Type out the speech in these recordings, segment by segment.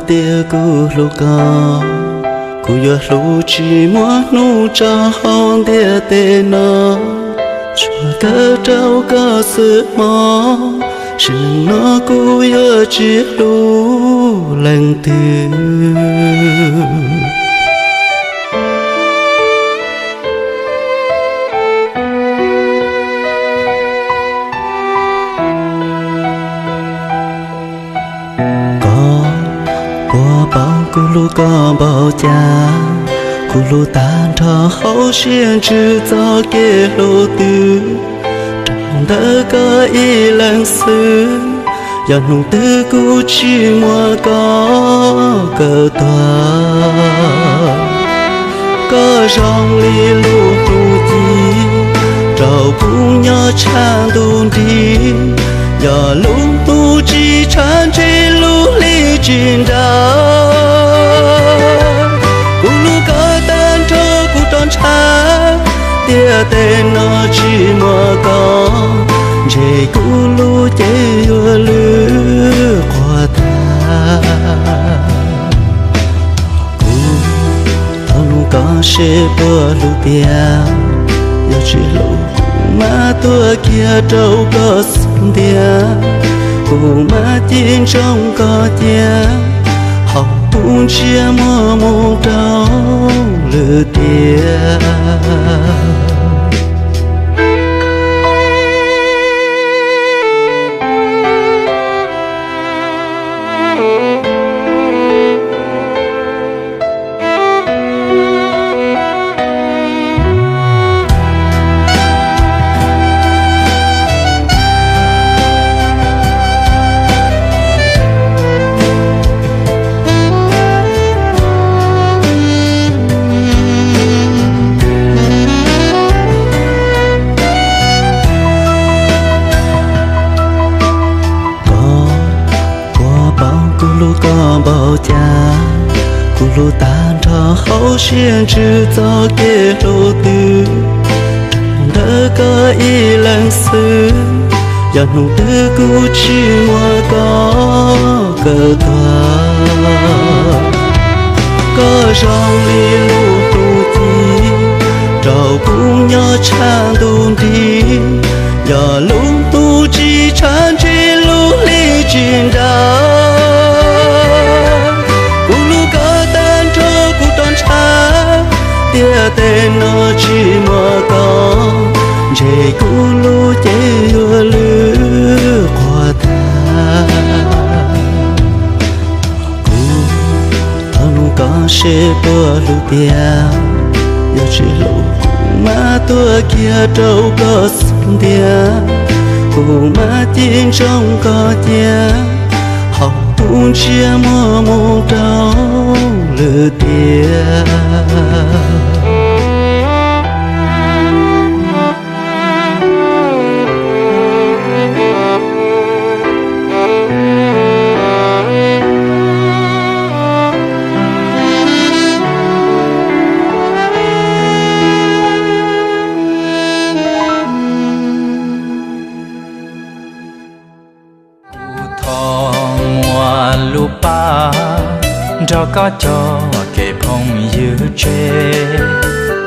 Tias kuv hlub koj, kuv yuav hlub tsis muaj hnub tso hauv ntiaj teb no, tsuas kawm rau koj xwb mog, sim neej no kuv yuav tsis hlub leej twg. Koj puas paub kuv hlub koj npaum cas, kuv hlub tag nrho hauv siab ntsws txoj kev hlub twg, rau ntawm koj ib leeg xwb, yog hnub twg kuv tsis muaj koj kawm tuag. Koj zoo li lub hnub ci rau kuv nyob tshaj ntuj nrig, yog lub hnub tsis tshav ntshe lub hli tsis nrag. Kuv hlub koj tag nrho kuv rov ntshav, ntiaj teb no tsis muaj koj, ntshe kuv lub cev yuav lwj quas tag. Kuv thov nug koj seb puas hlub tiag, yog tsis hlub kuv mam tuag kiag rau koj xub ntiag, kuv mam cim ntsoov koj cia, hauv kuv ntsiab muag mus rau lwm tiam. Koj puas paub kuv hlub koj npaum cas, kuv hlub tag nrho hauv siab ntsws txoj kev hlub twg, rau ntawm koj ib leeg xwb, yog hnub twg kuv tsis muaj koj kawm tuag. Koj zoo li lub hnub ci rau kuv nyob tshaj ntuj nrig, yog lub hnub tsis tshav ntshe lub hli tsis nrag. Kuv hlub koj tag nrho kuv rov ntshav, ntiaj teb no tsis muaj koj, ntshe kuv lub cev yuav lwj quas tag. Kuv thov nug koj seb puas hlub tiag, yog tsis hlub kuv mam tuag kiag rau koj xub ntiag, kuv mam cim ntsoov koj cia, hauv kuv ntsiab muag mus rau lwm tiam. Kuv thov muaj lub paj nrog koj coj kev phooj ywg tseg.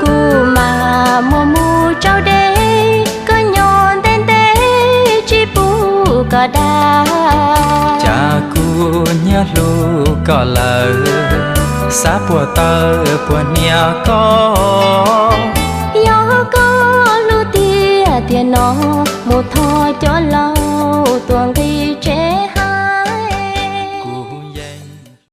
Kuv mam muab mus rau deb, koj nyob ntev ntev tsis pub koj dag. Cas kuv nyiam hlub koj lawm, xav puas tawm puas hnia koj. Yog koj hlub tiag tiag no, mus thov cov laus tuaj nqis tsev.